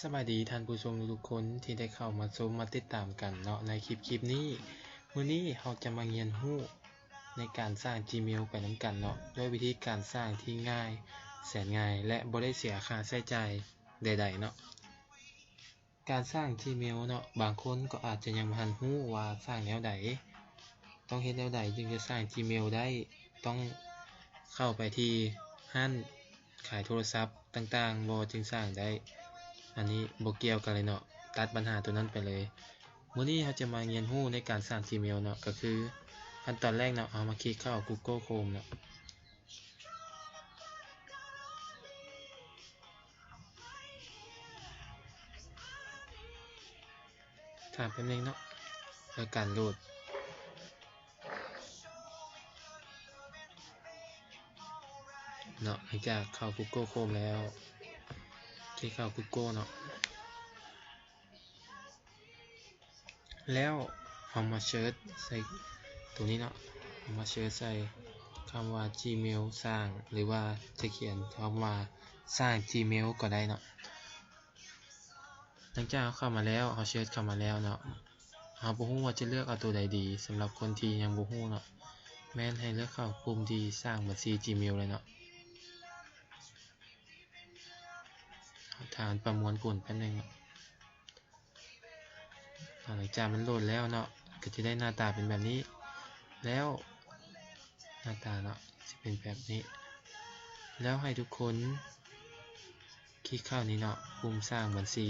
ສະບາຍດີທ່ານຜູ້ຊົມທຸກໆຄົນທີ່ໄດ້ເຂົ້າມາຊົມມາຕິດຕາມກັນເນາະ ໃນຄລິບ ຄລິບນີ້. ມື້ນີ້ເຮົາຈະມາຮຽນຮູ້ໃນການສ້າງ Gmail ໄປນຳກັນເນາະ ດ້ວຍວິທີການສ້າງທີ່ງ່າຍ ແສນງ່າຍ ແລະ ບໍ່ໄດ້ເສຍຄ່າໃຊ້ຈ່າຍໃດໆເນາະ. ການສ້າງ Gmail ເນາະ ບາງຄົນກໍອາດຈະຍັງບໍ່ທັນຮູ້ວ່າສ້າງແນວໃດ, ຕ້ອງເຮັດແນວໃດຈຶ່ງຈະສ້າງ Gmail ໄດ້, ຕ້ອງເຂົ້າໄປທີ່ຮ້ານຂາຍໂທລະສັບຕ່າງໆບໍຈຶ່ງສ້າງໄດ້. ອັນນີ້ບໍ່ກ່ຽວກັນເລີຍເນາະ, ຕັດບັນຫາໂຕນັ້ນໄປເລີຍ. ມື້ນີ້ເຮົາຈະມາຮຽນຮູ້ໃນການສ້າງ Gmail ເນາະ, ກໍຄືຂັ້ນຕອນແລກເນາະ ເຮົາມາຄລິກເຂົ້າ Google Chrome ເນາະ. ຖ້າແປັບໜຶ່ງເນາະ ໃນການໂຫຼດເນາະ. ຫຼັງຈາກເຂົ້າ Google Chrome ແລ້ວ ຄລິກເຂົ້າ Google ເນາະ. ແລ້ວເຮົາມາເສີດໃສ່ໂຕນີ້ເນາະ, ເຮົາມາເສີດໃສ່ຄຳວ່າ Gmail ສ້າງ ຫຼືວ່າຈະຂຽນຄຳວ່າສ້າງ Gmail ກໍໄດ້ເນາະ. ຫຼັງຈາກເຮົາເຂົ້າມາແລ້ວ, ເຮົາເສີດເຂົ້າມາແລ້ວເນາະ, ເຮົາບໍ່ຮູ້ວ່າຈະເລືອກເອົາໂຕໃດດີ. ສຳລັບຄົນທີ່ຍັງບໍ່ຮູ້ເນາະ, ແມ່ນໃຫ້ເລືອກເຂົ້າປຸ່ມທີ່ສ້າງບັນຊີ Gmail ເລີຍເນາະ. ຖ້າມັນປະມວນຜົນແປັບໜຶ່ງເນາະ. ຫຼັງຈາກມັນໂຫຼດແລ້ວເນາະ ກໍຈະໄດ້ໜ້າຕາເປັນແບບນີ້. ແລ້ວໜ້າຕາເນາະ ຊິເປັນແບບນີ້. ແລ້ວໃຫ້ທຸກຄົນຄລິກເຂົ້ານີ້ເນາະ, ປຸ່ມສ້າງບັນຊີ.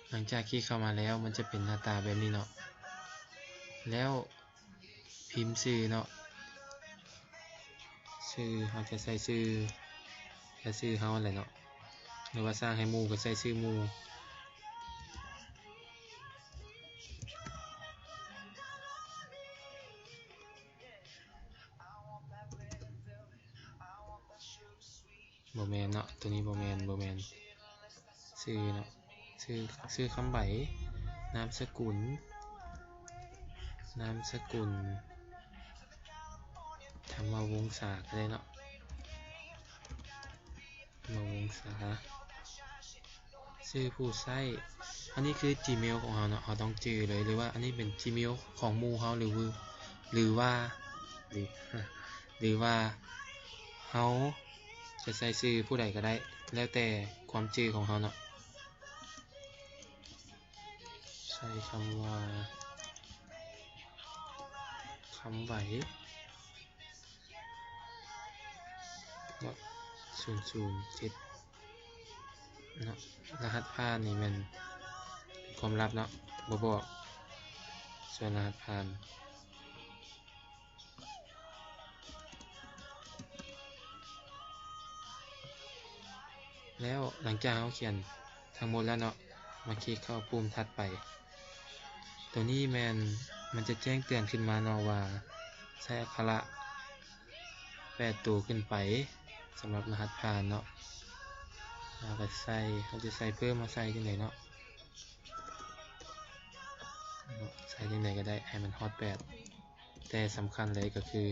ຫຼັງຈາກຄລິກເຂົ້າມາແລ້ວ ມັນຈະເປັນໜ້າຕາແບບນີ້ເນາະ. ແລ້ວ ພິມຊື່ເນາະ, ຊື່ ເຮົາຈະໃສ່ຊື່ ແລະ ຊື່ເຮົາຫັ້ນແຫຼະເນາະ ຫຼືວ່າສ້າງໃຫ້ໝູ່ກໍໃສ່ຊື່ໝູ່. ບໍ່ແມ່ນເນາະ, ໂຕນີ້ບໍ່ແມ່ນ, ບໍ່ແມ່ນ. ຊື່ເນາະ, ຊື່ ຊື່ຄຳໃບ, ນາມສະກຸນ, ນາມສະກຸນ ທຳມະວົງສາກໍໄດ້ເນາະ, ທຳມະວົງສາ. ຊື່ຜູ້ໃຊ້, ອັນນີ້ຄື Gmail ຂອງເຮົາເນາະ, ເຮົາຕ້ອງຈື່ເລີຍ ຫຼືວ່າອັນນີ້ເປັນ Gmail ຂອງໝູ່ເຮົາ ຫຼື ຫຼືວ່າ ຫຼື ຫຼືວ່າເຮົາຈະໃສ່ຊື່ຜູ້ໃດກໍໄດ້ ແລ້ວແຕ່ຄວາມຈື່ຂອງເຮົາເນາະ. ໃສ່ຄຳວ່າ ຄຳໄວ ເນາະ ສູນສູນເຈັດເນາະ. ລະຫັດຜ່ານນີ້ແມ່ນເປັນຄວາມລັບເນາະ, ບໍ່ບອກສ່ວນລະຫັດຜ່ານ. ແລ້ວຫຼັງຈາກເຮົາຂຽນທັງໝົດແລ້ວເນາະ, ມາຄລິກເຂົ້າປຸ່ມຖັດໄປ. ໂຕນີ້ແມ່ນມັນຈະແຈ້ງເຕືອນຂຶ້ນມາເນາະວ່າໃຊ້ອັກຂະລະແປດໂຕຂຶ້ນໄປສຳລັບລະຫັດຜ່ານເນາະ. ເຮົາກໍໃສ່, ເຮົາຈະໃສ່ເພີ່ມ ເຮົາໃສ່ຈັ່ງໃດເນາະ, ເນາະ ໃສ່ຈັ່ງໃດກໍໄດ້ໃຫ້ມັນຮອດແປດ. ແຕ່ສຳຄັນເລີຍກໍຄື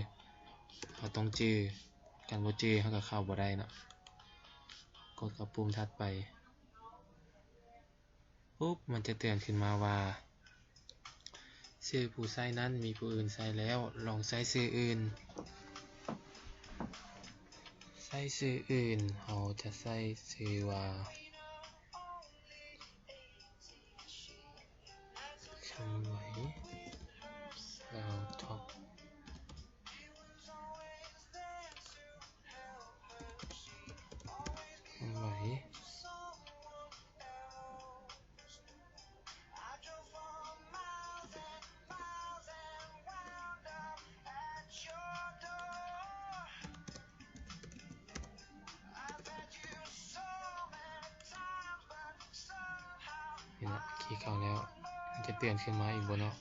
ເຮົາຕ້ອງຈື່, ຄັນບໍ່ຈື່ເຮົາກໍເຂົ້າບໍ່ໄດ້ເນາະ. ກົດເຂົ້າປຸ່ມຖັດໄປປຸບ ມັນຈະເຕືອນຂຶ້ນມາວ່າ ຊື່ຜູ້ໃຊ້ນັ້ນມີຜູ້ອື່ນໃຊ້ແລ້ວ, ລອງໃຊ້ຊື່ອື່ນ. ໃຊ້ຊື່ອື່ນ, ເຮົາຈະໃຊ້ຊື່ວ່າ ຄຳໄວ ລາວທັອບ ຄຳໄວ. ນີ້ເນາະ ຄລິກເຂົ້າແລ້ວ ມັນຈະເຕືອນຂຶ້ນມາອີກບໍ່ເນາະ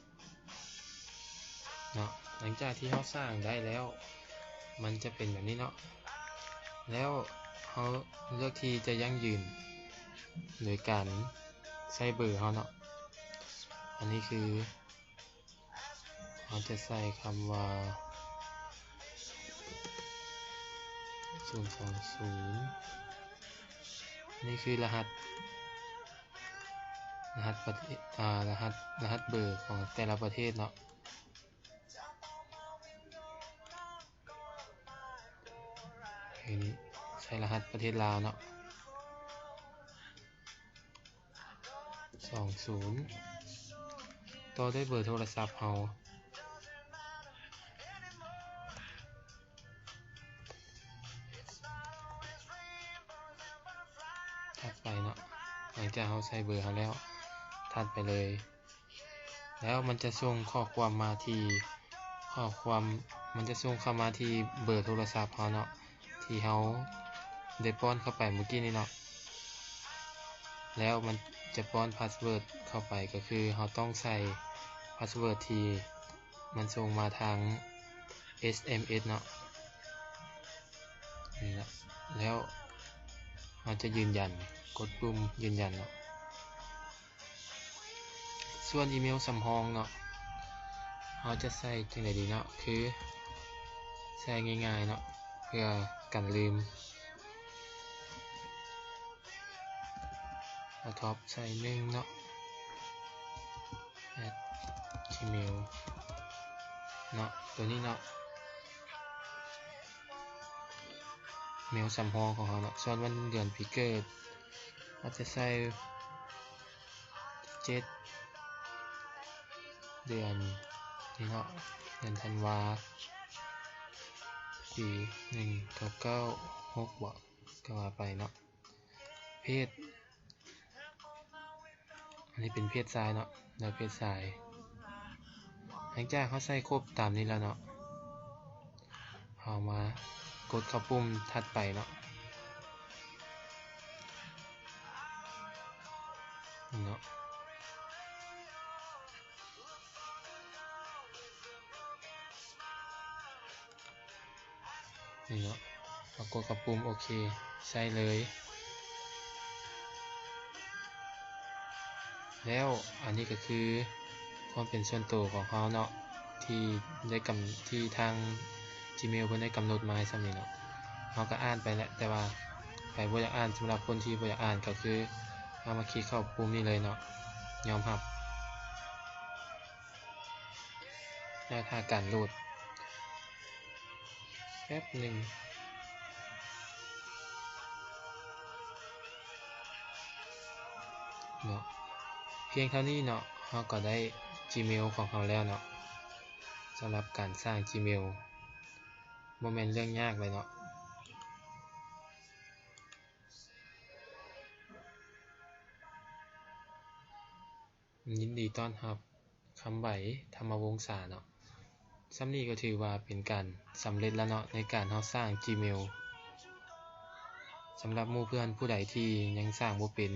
ເນາະ. ຫຼັງຈາກທີ່ເຮົາສ້າງໄດ້ແລ້ວ ມັນຈະເປັນແບບນີ້ເນາະ. ແລ້ວເຮົາເລືອກທີ່ຈະຢັ້ງຢືນໂດຍການໃສ່ເບີເຮົາເນາະ. ອັນນີ້ຄື ເຮົາຈະໃສ່ຄຳວ່າ ສ ສູນສອງສູນ ນີ້ຄືລະຫັດ ລະຫັດປະເທດ ອາ ລະຫັດ ລະຫັດເບີຂອງແຕ່ລະປະເທດເນາະ. ໃສ່ລະຫັດປະເທດລາວເນາະ ສອງສູນ ຕໍ່ດ້ວຍເບີໂທລະສັບເຮົາ. ຖັດໄປເນາະ ຫຼັງຈາກເຮົາໃສ່ເບີເຮົາແລ້ວ ຖັດໄປເລີຍ ແລ້ວມັນຈະສົ່ງຂໍ້ຄວາມມາທີ່ ຂໍ້ຄວາມ ມັນຈະສົ່ງເຂົ້າມາທີ່ເບີໂທລະສັບເຮົາເນາະ ທີ່ເຮົາໄດ້ປ້ອນເຂົ້າໄປມື້ກີ້ນີ້ເນາະ ແລ້ວມັນຈະປ້ອນພາສເວີດເຂົ້າໄປ ກໍຄືເຮົາຕ້ອງໃສ່ພາສເວີດທີ່ມັນສົ່ງມາທາງ ເອສເອັມເອສ ເນາະ ນີ້ລະ ແລ້ວເຮົາຈະຢືນຢັນ ກົດປຸ່ມຢືນຢັນເນາະ. ສ່ວນອີເມວສຳຮອງເນາະ ເຮົາຈະໃສ່ຈັ່ງໃດດີເນາະ ຄືໃສ່ງ່າຍໆເນາະ ເພື່ອກັນລືມ ເອົາທັອບໃສ່ໜຶ່ງເນາະ ແອັດຈີເມວເນາະ ໂຕນີ້ເນາະ ເມວສຳຮອງຂອງເຮົາເນາະ. ສ່ວນວັນເດືອນປີເກີດ ອາດຈະໃສ່ເຈັດ ເດືອນນີ້ເນາະ ເດືອນທັນວາ ປີໜຶ່ງເກົ້າເກົ້າຫົກ ເບາະ ກໍວ່າໄປເນາະ. ເພດ ອັນນີ້ເປັນເພດຊາຍເນາະ ແນວເພດຊາຍ. ຫຼັງຈາກເຮົາໃສ່ຄົບຕາມນີ້ແລ້ວເນາະ ເຮົາມາກົດເຂົ້າປຸ່ມຖັດໄປເນາະ ນີ້ເນາະ ນີ້ເນາະ ເຮົາກົດເຂົ້າປຸ່ມໂອເຄ ໃສ່ເລີຍ. ແລ້ວອັນນີ້ກໍຄືຄວາມເປັນສ່ວນໂຕຂອງເຮົາເນາະ ທີ່ໄດ້ກຳ ທີ່ທາງຈີເມວເພິ່ນໄດ້ກຳນົດມາໃຫ້ສ່ຳນີ້ເນາະ ເຮົາກໍອ່ານໄປແຫຼະ ແຕ່ວ່າໃຜບໍ່ຢາກອ່ານ ສຳລັບຄົນທີ່ບໍ່ຢາກອ່ານ ກໍຄືເຮົາມາຄລິກເຂົ້າປຸ່ມນີ້ເລີຍເນາະ ຍອມຮັບ. ແລ້ວຖ້າການໂຫຼດແປັບໜຶ່ງເນາະ ພຽງເທົ່ານີ້ເນາະ ເຮົາກໍໄດ້ຈີເມວຂອງເຮົາແລ້ວເນາະ. ສຳລັບການສ້າງຈີເມວ ບໍ່ແມ່ນເລື່ອງຍາກເລີຍເນາະ. ຍິນດີຕ້ອນຮັບ ຄຳໃບ ທຳມະວົງສາເນາະ. ສ່ຳນີ້ກໍຖືວ່າເປັນການສຳເລັດແລ້ວເນາະ ໃນການເຮົາສ້າງຈີເມວ. ສຳລັບໝູ່ເພື່ອນຜູ້ໃດທີ່ຍັງສ້າງບໍ່ເປັນ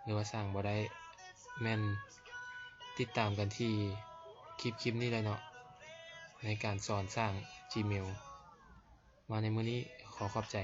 ຫຼືວ່າສ້າງບໍ່ໄດ້ ແມ່ນຕິດຕາມກັນທີ່ຄລິບ ຄລິບນີ້ເລີຍເນາະ ໃນການສອນສ້າງຈີເມວ. ມາໃນມື້ນີ້ ຂໍຂອບໃຈ.